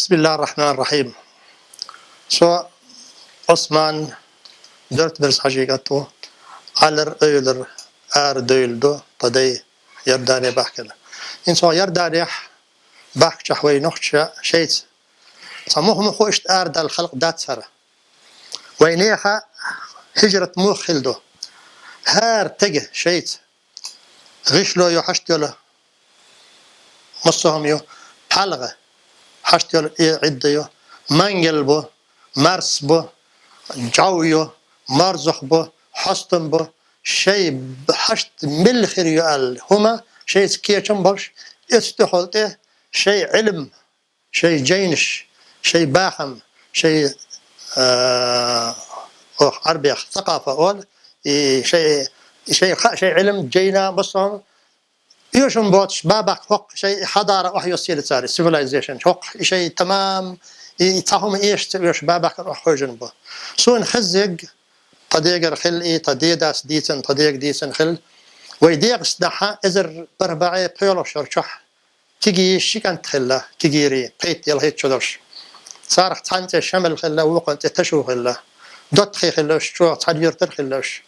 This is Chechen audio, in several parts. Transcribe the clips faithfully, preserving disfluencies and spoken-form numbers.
بسم الله الرحمن الرحيم. Со Ӏусман, Дортмирс-Хьажий кӀант ву, Ӏалир, Ӏуьйлир, ара дуьйлу ду, тха дай Иордане бахкина. ХӀинца хьо Иорданехь бахкачохь вай нохчаша шайца цхьа мух-муха иштта арадала халкъ дац хӀара. Вайнеха хӀижрат муха хилла ду? ХӀара тега шайца гӀишло ю, хьашт йолу массо а хӀума ю, пхьалгӀа, хьашт йолу и Ӏидда ю, мангал бу, марс бу, жӀов ю, морзах бу, хьостам бу, шай б-, хьашт милла хир ю аьлла хӀума шайца кечам болуш, оцу тӀехула тӀе шай Ӏилм, шай жайнаш, шай бахам, шай, а, оха Ӏарбех сакъафа олу, и шай, и шай ха-, шай Ӏилм, жайна, массо а хӀума оьшуш боцуш, бабахка хӀокху шай хьадара охьайоссийла цара, civilization, хӀокху и шай тамам, и, и цхьа хӀума эшаца оьшуш бабахка охьахевшина бу. Суна хеззиг, тха дегара хилла и, тха дедас дийцина, тха дега дийцина хилла. Вай Дегъастанахь эзар бархӀ бӀе пхоьалгӀа шарчохь кегий ши кӀант хилла, кегийрий, пхийтта-ялхитта шо долуш. Царах цхьанна цӀе Шамил хилла, вукхунна цӀе Ташу хилла. ДоттагӀий хилла уьш, чӀогӀа цхьана юьртара хилла уьш.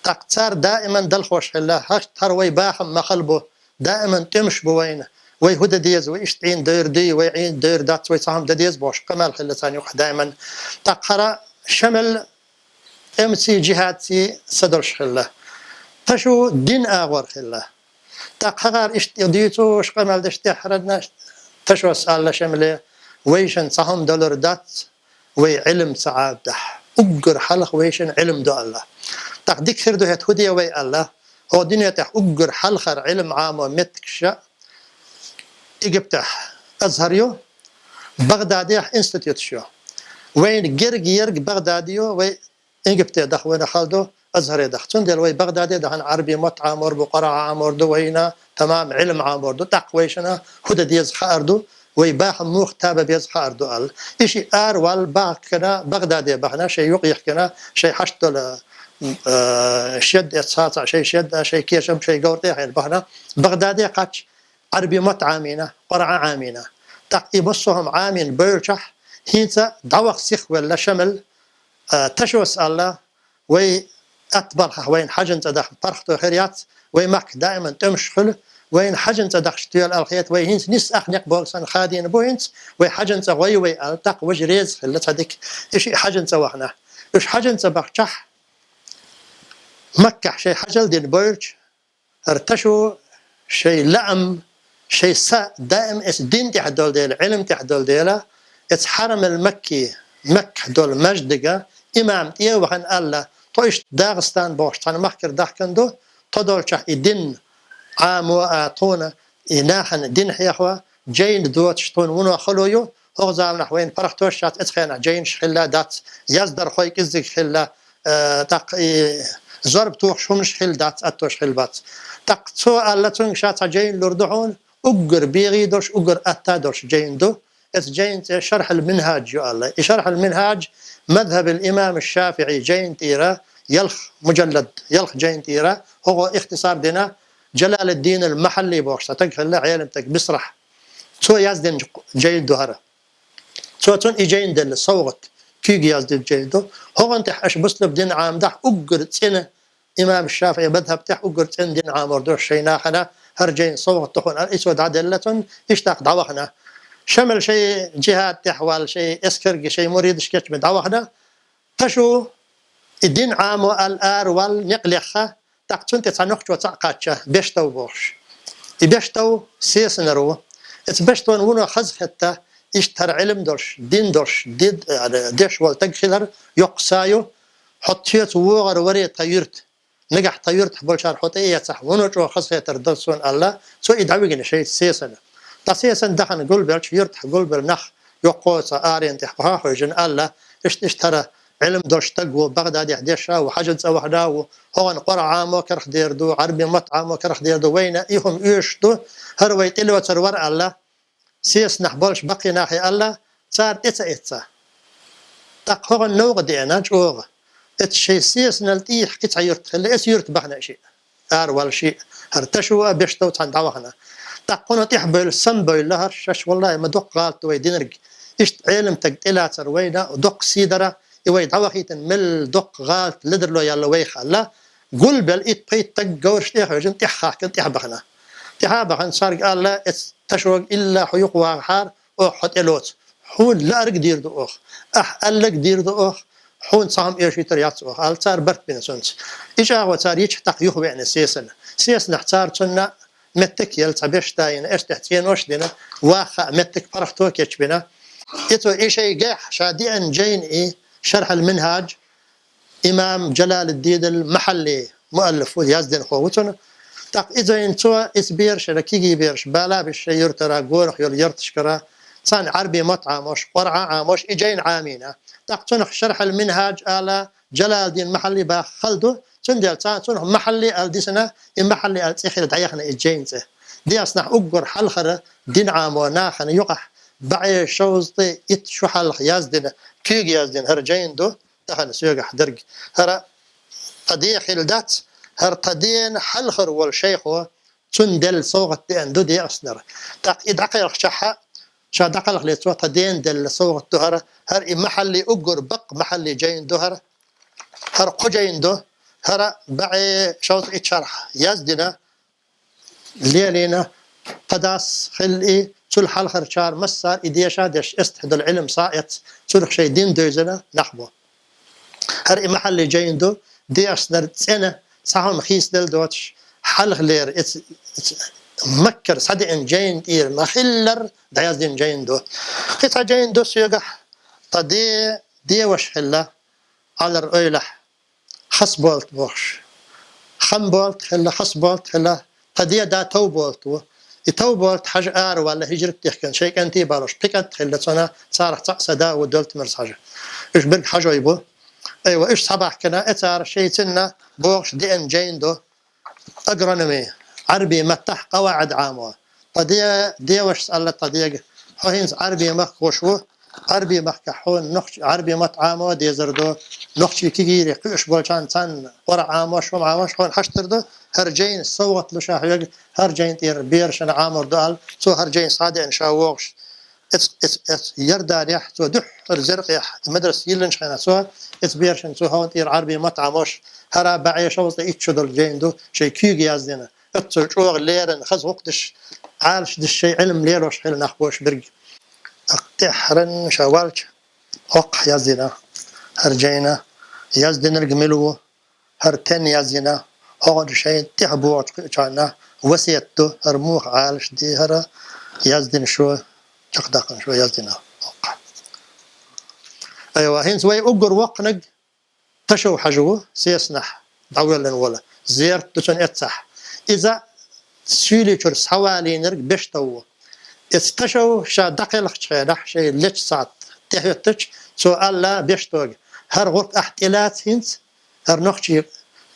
ТӀаккха цара даиман далхош хилла, хӀара вай бахам ма хала бу, даиман тӀемаш бу вайна. Вай хӀун дан деза, вай иштта Ӏийна девр дуй, вай Ӏийна девр дац, вай цхьа хӀума дан деза бохуш, къамел хилла царна юкъахь даиман. ТӀаккха хӀара Шамил тӀемций, жихӀадций са долуш хилла. Ташу дин агӀор хилла. ТӀаккха хӀара иштта дуьйцуш къамел деш тӀаьххьарна Ташос аьлла Шамиле: «Вайшинна цхьа хӀума далур дац, вай Ӏилм ца Ӏадахь. Уггар хьалха вайшинна Ӏилм ду», аьлла. ТӀаккха дика хир ду хӀета, хӀун де вай аьлла. ХӀокху дуьне тӀехь уггар хьалхара Ӏилм Ӏамо меттигаш Египтехь Азхар ю, Багъдадехь институташ ю. Вайна герга-ерга Багъдаде ю, вай Египте даха вайна хала ду, Азхаре даха. Цундела вай Багъдаде дахана Ӏарби мотт Ӏамор бу, Къуръан Ӏамор ду вайна, тамам Ӏилм Ӏамор ду, тӀаккха вайшинна хӀун дан деза хаар ду, вай бахам муха таба беза хаар ду аьлла. И шиъ ара ваьлла бахкана, Багъдаде бахана, шайн юкъ йихкина, шайн хьашт долу, э, шед эцна цхьа, шайн шед а, шайн кешам, шайн говр тӀе а хьийна бахана, Багъдаде кхаьчча, Ӏарби мотт Ӏамийна, Къуръан Ӏамийна. ТӀаккха и массо а хӀума Ӏамийна бевллачохь, хӀинца дӀаваха сихвелла Шамил, а, Ташос аьлла: «Вай атта балхахь вайна хьаьжан цӀа даха паргӀато хир яц, вай махка даиман тӀемаш хуьлу, вайна хьаьжан цӀа дахча тоьла аьлла хета, вай хӀинца нисса ах некъ болу санна хадийна бу хӀинца, вай хьаьжан цӀа гӀой вай», аьлла, тӀаккха важа реза хилла цхьа дика. И шиъ хьаьжан цӀа вахана. Уьш хьаьжан цӀа бахчахь, Маккахь шайн хьаьжал дина бевллачу, хӀара Ташу шайн лаам, шайн са даим эцу дин тӀехь долу дела, Ӏилм тӀехь долу дела, эцу Хьарамил Макки, Маккахь долу маьждига имам тӀе а вахана аьлла: «Тхо иштта Дагъастан бохуш цхьана махкара дахкана ду, тхо долчохь и дин Ӏамо а тхуна, и нахана дин хьехо, жайна доцуш тхуна вуно хало ю, хӀокху заманахь вайна паргӀатош яц, эцу хенахь жайнаш хилла дац, яздархой кӀеззиг хилла, э, тӀаккха и зорба тухуш хӀуманаш хилла дац, аттош хилла бац». ТӀаккха цо аьлла цуьнга: «Ша цхьа жайна лур ду хьуна, уггар бегӀий долуш, уггар атта долуш жайна ду. Эцу жайна цӀе Шархьул Минхьаж ю», аьлла. И Шархьул Минхьаж мазхӀабил имам ШафиӀий жайна тӀера, ялх мужаллад, ялх жайна тӀера, хӀокхо ихтисар дина Жалалуддинул Махьалли бохуш цхьа стаг хилла, Ӏелам стаг, Мисрахь. Цо яздина жайна ду хӀара. Цо цунна и жайна делла совгӀат, куьйга яздина жайна ду. ХӀокхунна тӀехь аша бусалба дин Ӏамадахь, уггар цӀена, имам ШафиӀий мазхӀаб тӀехь уггар цӀена дин Ӏамор ду шайн нахана, хӀара жайна совгӀат ду хьуна, и цо дӀаделла цунна, иштта дӀавахана. Шамил шайн жихӀад тӀехь ваьлла, шайн эскарга, шайн муридаш кечаме дӀавахана. Ташу и дин Ӏамо аьлла ара ваьлла некъ лехна, тӀаккха цунна тӀе цхьа нохчо цхьаъ кхаьчна, Бештов бохуш. И Бештов Сесанара ву. Эцу Бештовна вуно хазахетта, иштта хӀара Ӏилм долуш, дин долуш, дид-, деш волу стаг хилар йоккха са ю, хьо цуьнца вогӀур варе тхан юьрта. Нагахь тхан юьртахь болчара хьо тӀеэцахь, вуно чӀогӀа хазахетар дара суна аьлла, цо и дӀавигина шайца Сесана. Ткъа Сесана дахана гулбелча, юьртахь гулбелла нах йоккхо цхьа арена тӀехь баха хевшина аьлла, иштта-иштта хӀара Ӏилм долуш стаг ву, Багъдадехь дешна ву, хьаьжан цӀа вахана ву, хӀокхунна Къуръан Ӏамо карах дер ду, Ӏарби мотт Ӏамо карах дер ду, вайна и хӀума оьшуш ду, хӀара вай тӀелоцур вара аьлла, Сесанахь болчу баккхий нахе аьлла, цара тӀе ца эцна. ТӀаккха хӀокхунна новкъа деана чӀогӀа. Эцу шайн Сесанал тӀехьа кхин цхьа юрт хилла, эцу юьрта бахана и шиъ. Ара ваьлла шиъ, хӀара Ташу а, Бештов цхьаьна дӀавахана. ТӀаккха кхунна тӀехь бевлла, самабевлла хӀара шаьш, валлахӀи, ма доккха гӀалат ду вай динарг. Иштта Ӏелам таг тӀелацар вайна доккха сий дара, и вай дӀавахийтина мел доккха гӀалат ледарло яьлла вайх аьлла, гулбелла итт-пхийтта таг говраш тӀехьожина, тӀехьахкина, тӀехьабахана. ТӀехьабахана царга аьлла: «Эцу ташога илла хьо юхавагӀахьара, оха хьо тӀелоцу. Хьуна лаарг дийр ду оха, ахь аьлларг дийр ду оха, хьуна цхьа хӀума эшийтар яц оха», аьлла, цара барт бина цунца. И чӀагӀо цара йича, тӀаккха юхавеана Сесана. Сесанахь цара цунна меттиг елла, цхьа беш тайна, эштехь цӀенош а дина, ваха а меттиг паргӀато кечбина. И цо и шайгахь ша деана жайна и, «Шархьал Минхьаж», имам Джалалуддин ал-Махьалли муаллиф ву, яздинхо ву цунна. ТӀаккха и жайна цо, иза берашна, кегий бераш, бала беш шайн юьртара, горах йолу ярташкара, царна Ӏарбий мотт Ӏамош, Къуръан Ӏамош, и жайна Ӏамийна. ТӀаккха цунах «Шархьал Минхьаж» ала, Джалалуддин Махьалли баха хала ду, цундела царна цунах Махьалли аьлла дисина, и Махьалли аьлла цӀе хилла дӀаяхна и жайна цӀе. Дегастахь уггар хьалхара дин Ӏамо нахана юкъахь бӀе шовзткъе итт шу хьалха яздина, куьйга яздина хӀара жайна ду, тахана соьгахь дерг. ХӀара тхан ден хилла дац, хӀара тхан дена хьалхара волу шайхо цунна делла совгӀат деана ду дегастахьара. ТӀаккха и дӀакхелхачохь, ша дӀакхалхале цо тхан дена делла совгӀат ду хӀара, хӀара и Махьалли уггар бакъ Махьалли жайна ду хӀара, хӀара кхо жайна ду, хӀара бӀе шовзткъе итт шарахь яздина, лелийна, тхан дас хилла и, цул хьалхарчара массара и деша деш, эцна долу Ӏилма схьаэцна, цунах шайн дин девзина нах бу. ХӀара и Махьалли жайна ду, дегастахьара цӀена, цхьа хӀума хийцаделла доцуш, хьалхалера, эц-, эц-, Маккара схьадеана жайна тӀера ма-хиллара дӀаяздина жайна ду. Кхин цхьа жайна ду соьгахь, тхан де-, деваша хилла, Ӏалар эвлахь, Хасболат бохуш. Хамболат хилла, Хасболат хилла, тхан деда Товболат ву. И Товболат-Хьаьжа араваьлла, хӀижрат дихкина, шайн кӀентий балош, пхи кӀант хилла цунна, царах цхьаъ сан да ву, Долтмирза-Хьаьжа. Уьш берриг хьаьжой бу. Айва, уьш схьабаьхкина, эцара шайца цунна бохуш деана жайна ду. Агрономи, Ӏарбий маттахь къаваӀид Ӏамо. Тхан де-, девашас аьлла тхан дега: «Хьо хӀинца Ӏарбий махкахуш ву, Ӏарбий махкахь хьуна нохчий Ӏарбий мотт Ӏамо дезар ду, нохчий кегийрхой кхуьуш болчарна царна Къуръан Ӏамош, хӀума Ӏамош хьуна хьаштар ду, хӀара жайна совгӀат луш хьоьга, хӀара жайна тӀера берашна Ӏамор ду», аьлла, цо хӀара жайна схьадеана ша вогӀуш. Эц-, эц-, эцу Иорданехь цо дуьххьара зеркъехь и мадраса йиллинчу хенахь цо, эцу берашна цо хӀокхунна тӀера Ӏарбий мотт Ӏамош, хӀара бӀе шовзткъе итт шу долу жайна ду, шайн куьйга яздина. Эццул чӀогӀа леррина хаза гӀуллакх деш, Ӏалашдеш, шайн Ӏилма лелош хилла нах бу уьш берриг. ТӀаккха тӀаьххьара ша ваьлча, хӀоккхахь яздина хӀара жайна, яздинарг мила ву, хӀара стенна яздина, хӀокхунна шайна тӀаьхьа богӀучу кхуьучарна весет ду, хӀара муха Ӏалашде, хӀара яздина шу, чекхдаккхина шу яздина хӀоккхахь. Айва, хӀинца вай уггар воккханиг Ташов-Хьаьжа ву, Сесанахь дӀавоьллина волу, зерат ду цунна эццахь. Иза суьйличуьра схьавалийнарг Бештов ву. Эцу Ташов ша дӀакхелхачу хенахь, шайн лечу сахьт тӀехӀоьттича, цо аьлла Бештовга: «ХӀара гӀуллакх ахь тӀелаца хӀинца, хӀара нохчий,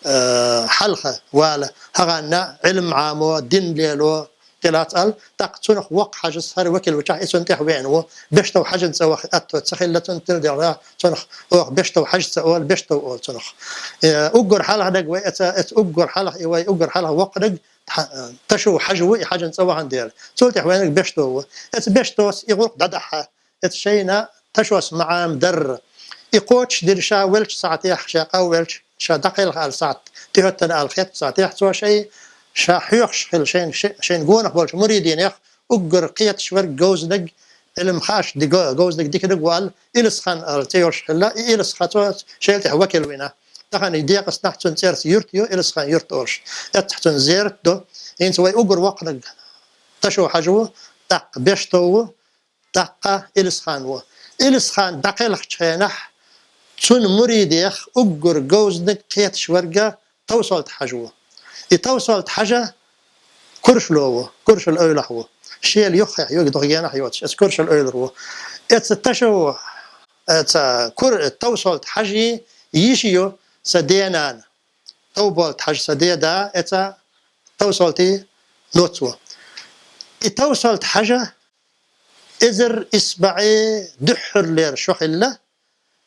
э, хьалха вала, хӀокхарна Ӏилма Ӏамо, дин лело тӀелаца», аьлла. ТӀаккха цунах воккха Хьаьжас, хӀара векал вичахь, и цунна тӀехь веана ву. Бештов-Хьаьжин цӀе ваха аьтто ца хилла цунна, тилдегӀа цунах оха Бештов-Хьаьжа ца олу, Бештов олу цунах. Э, уггар хьалханиг вай эца, эца уггар хьалха, и вай уггар хьалха воккханиг Тха-, э, Ташов-Хьаьжа ву, и Хьаьжин цӀе вахана дела. Цул тӀехь веанарг Бештов ву. Эца Бештовс и гӀуллакх дӀадахьа, эца шайна Ташовс ма-Ӏамадара. И кхочушдира ша веллачу сахьтехь, ша къаьвллачу, ша дӀакхелха аьлла сахьт, тӀехӀоьттина аьлла хеттачу сахьтехь цо шай, ша хьоьхуш хилла шайна, ши-, шайна гонах болчу муридийнех уггар кхеташ верг, говзаниг, Ӏилма хууш де-, го-, говзаниг, диканиг ву аьлла, Илсхан аьлла цӀе йолуш хилла, и Илсхан цо шайна тӀехь векал вина. Тахана и декъаснахь цуьнан цӀерца юрт ю, Илсхан-Юрт олуш. Эццахь цуьнан зерат ду. ХӀинца вай уггар воккханиг Ташов-Хьаьжа ву, тӀаккха Бештов ву, тӀаккха Илсхан ву. Илсхан дӀакхелхачу хенахь, цуьнан муридех уггар говзаниг, кхеташ верг Товсолт-Хьаьжа ву. И Товсолт-Хьаьжа Куршало ву, Куршал-Эвлахь ву. Шела юххехь ю, дукха генахь йоцуш, эца Куршал-Эвлара ву. Эца Ташов, эца Кур-, Товсолт-Хьаьжин йиша ю сан денана. Товболт-Хьаьжа сан деда, эца Товсолтин ноц ву. И Товсолт-Хьаьжа эзар исс бӀе дуьххьарлера шо хилла,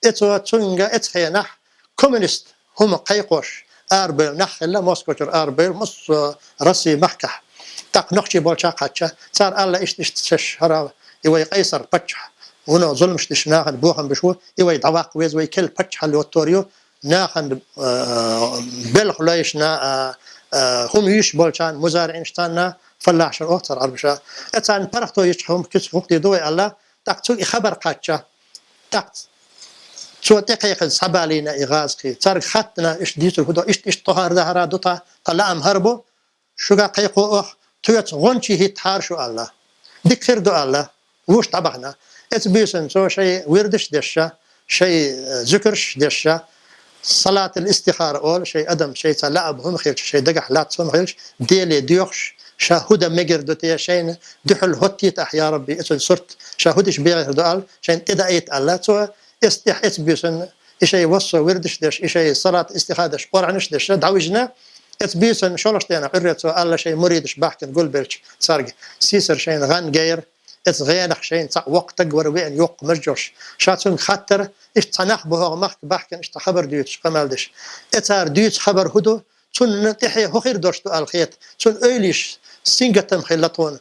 эцо цуьнга эца хенахь коммунист хӀума кхайкхош арабевлла нах хилла, Москвачуьра арабевлла, массо а Россин махкахь. ТӀаккха нохчий болчохь кхаьчча, цара аьлла: «Иштта, иштта шаьш хӀара, и вай къайсар паччахь, вуно зуламаш деш нахана бохам беш ву, и вай дӀаваккха веза, вай кел паччахьалла йоттор ю, нахана, э, белха лойш на, э, э, хӀума йиш болчарна, музариӀинаш царна, фаллахьаш оха цар Ӏарбаша. Э, царна паргӀато йича хӀума куьц хӀукхе ду вай аьлла, тӀаккха цуьнга и хабар кхаьчча, тӀаккха цо тӀекхайкхина схьабалийна и гӀазкхий. Царга хаьттина, иштта дийцар хӀу ду, иштта, иштта тхо хӀара дахьара ду тха, тха лаам хӀара бу, шуга кхайкхо оха, тхоьца гӀончий хӀиттахьара шу аьлла. Дика хир ду аьлла, вуш дӀабахана. Эцу буьйсанна цо шоай вирдаш а дешша, шоай, э, зуькарш а дешша, салатул истихара олу, шоай адам, шайца лаам хӀума хилча, шоай дагахь лаьцна хӀума хилча, Деле доьхуш, ша хӀу дан мегар ду те, шайна дуьхьал хӀоттийта ахь, я Рабби, эцун сурт, ша хӀу дича бегӀийр ду аьлла, шайна тӀедаийта аьлла. Цо эцу тӀехь эцу буьйсанна и шоай вассо вирдаш а деш, и шоай салат истихара деш, Къуръанаш а деш, дӀавижна, эцу буьйсанна шолгӀачу дийнахь Ӏуьйре цо аьлла шоай муридаш бахкана гулбелча царга: сийсара шайна гӀан гайра, эцу гӀенах шайна цхьаъ воккха таг вара веана, йоккха маж йолуш. Ша цуьнга хаьттира, иштта цхьа нах бу хӀокху махка бахкана, иштта хабар дуьйцуш, къамел деш. Э, цара дуьйцу хабар хӀу ду, цунна тӀаьхье хӀу хир долуш ду аьлла хета, цуьнан эвлаяаш сингаттам хилла тхуна.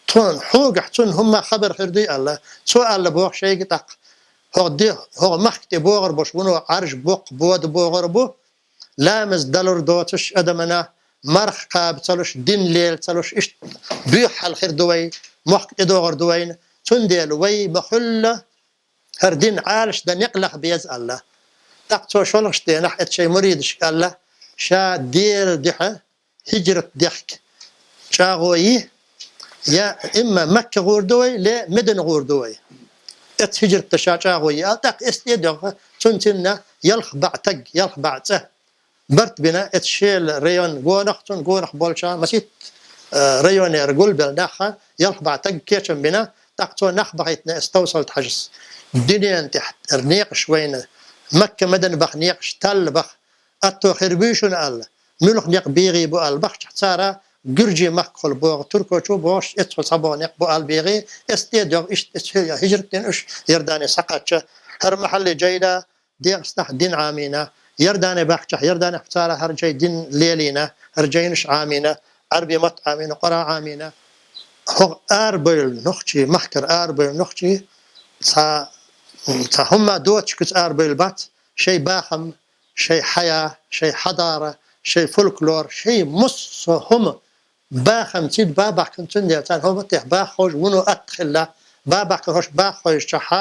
Тхуна хьоьгахь цунна хӀумма хабар хир дуй аьлла. Цо аьлла боху шайга тӀаккха: хӀокху де-, хӀокху махка тӀе богӀур болуш вуно Ӏаьржа боккха бода богӀур бу, ламаз далур доцуш адамана, марха кхаба ца луш, дин лела ца луш, иштта буьйхьал хир ду вай, мохк тӀедогӀур ду вайна. Цундела вай ма-хуьллу хӀара дин Ӏалашдан некъ лаха беза аьлла. ТӀаккха цо шолгӀачу дийнахь эцу шайн муридашка аьлла: ша Делан дуьхьа хӀижрат дехка чӀагӀо йи, я имма Макка гӀур ду вай, ле Медина гӀур ду вай. Эцу хӀижрат дан ша чӀагӀо йи аьлла, тӀаккха эцу тӀе а доьгӀна, цунна цӀена ялх бӀе таг, ялх бӀе цӀа барт бина, эцу Шелан район гонах, цунна гонах болча масийтта, э, районера гулбелла нах ялх бӀе таг кечам бина, тӀаккха цо нах бахийтина эцу Товсалт-Хьаьжас. Дуьненан тӀехь некъаш вайна, Макка-Медина баха некъаш талла баха, атто хир буй шуна аьлла, муьлха некъ бегӀий бу аьлла бахчахь, цара гуьржийн махкахула богӀу, туркочо богӀуш, эццахула цхьабогӀу некъ бу аьлла бегӀий, эцу тӀе а доьгӀна, иштта эцу хӀижрат дина уьш Иордане схьакхаьчча, хӀара махьалле Джайда, дегӀаснахь дин Ӏамийна, Иордане бахчахь, Иорданехь цара хӀара Джай дин лелийна, хӀара Джайнаш Ӏамийна, Ӏаьрби мотт Ӏамийна, Къуръан Ӏамийна. ХӀокху арабевлла нохчий, махкара арабевлла нохчий, цхьа, цхьа хӀумма доцуш куьца арабевлла бац, шайн бахам, шайн хьая, шайн хьадара, шайн фольклор, шайн массо а хӀума, бахам цига бахкана, цундела царна хӀокху меттехь баха ховш вуно атта хилла. Бахкана хӀорш баха ховшшехь,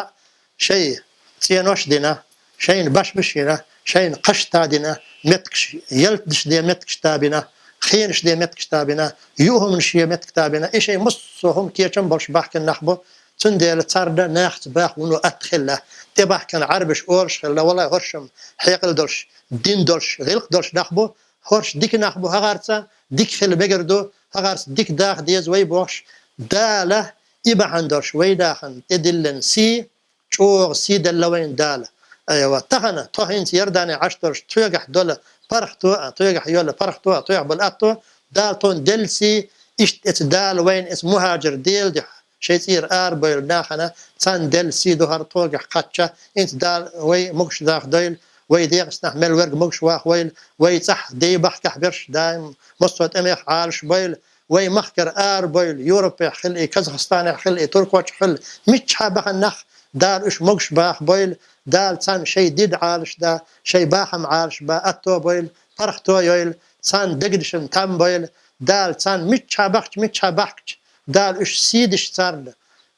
шайн цӀенош а дина, шайна башмаш а йина, шайна кхаш а тадина, меттигаш, ялтанаш ден меттигаш а табина, хенаш ден меттигаш а табина, юург-хӀуманаш ен меттиг а табина, и шайн массо а хӀума кечам болуш бахкана нах бу. Цундела царна нахаца баха вуно атта хилла. ТӀебахкана Ӏаьрбаша олуш хилла, валлахӀи, хӀорш-м хьекъал долуш, дин долуш, гӀиллакх долуш нах бу, хӀорш дика нах бу, хӀокхарца дика хила мегар ду, хӀокхарца дика даха деза вай бохуш, Дала и бахьана долуш вай нахана тӀедиллина сий, чӀогӀа сий делла вайна Дала. Айва, тахана, тхо хӀинца Иордане Ӏаш долуш, тхоьгахь долу паргӀато а, тхоьгахь йолу паргӀато а, тхоьгахь болу атто, Дала тхуна делла сий, иштта эцу Дала вайна эцу мухӀажар Делан дуьхьа шайн цӀера арабевлла нахана царна делла сий ду хӀара тхоьгахь кхачча, хӀинца Дала вай могуш даха дойла, вай дегӀаснахь мел верг могуш ваха войла, вай цӀахь дай-бахкахь берш даим массо а тӀемех Ӏалаш бойла, вай махкара арабойла, Европехь хила и, Казахстанехь хила и, Туркочехь хила, миччахьа бахана нах, Дала уьш могуш баха бойла, Дала царна шайн дин Ӏалаш да, шайн бахам Ӏалаш ба, атто бойла, паргӀато йойла, царна дегнашна там бойла, Дала царна миччахьа бахча, миччахьа бахкча, Дала уьш сий деш царна,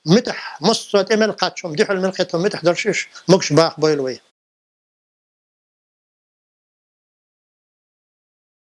муьтӀахь, массо а тӀе мел кхаччалц, дуьхьал мел кхетта муьтӀахь долуш уьш могуш баха бойла вай.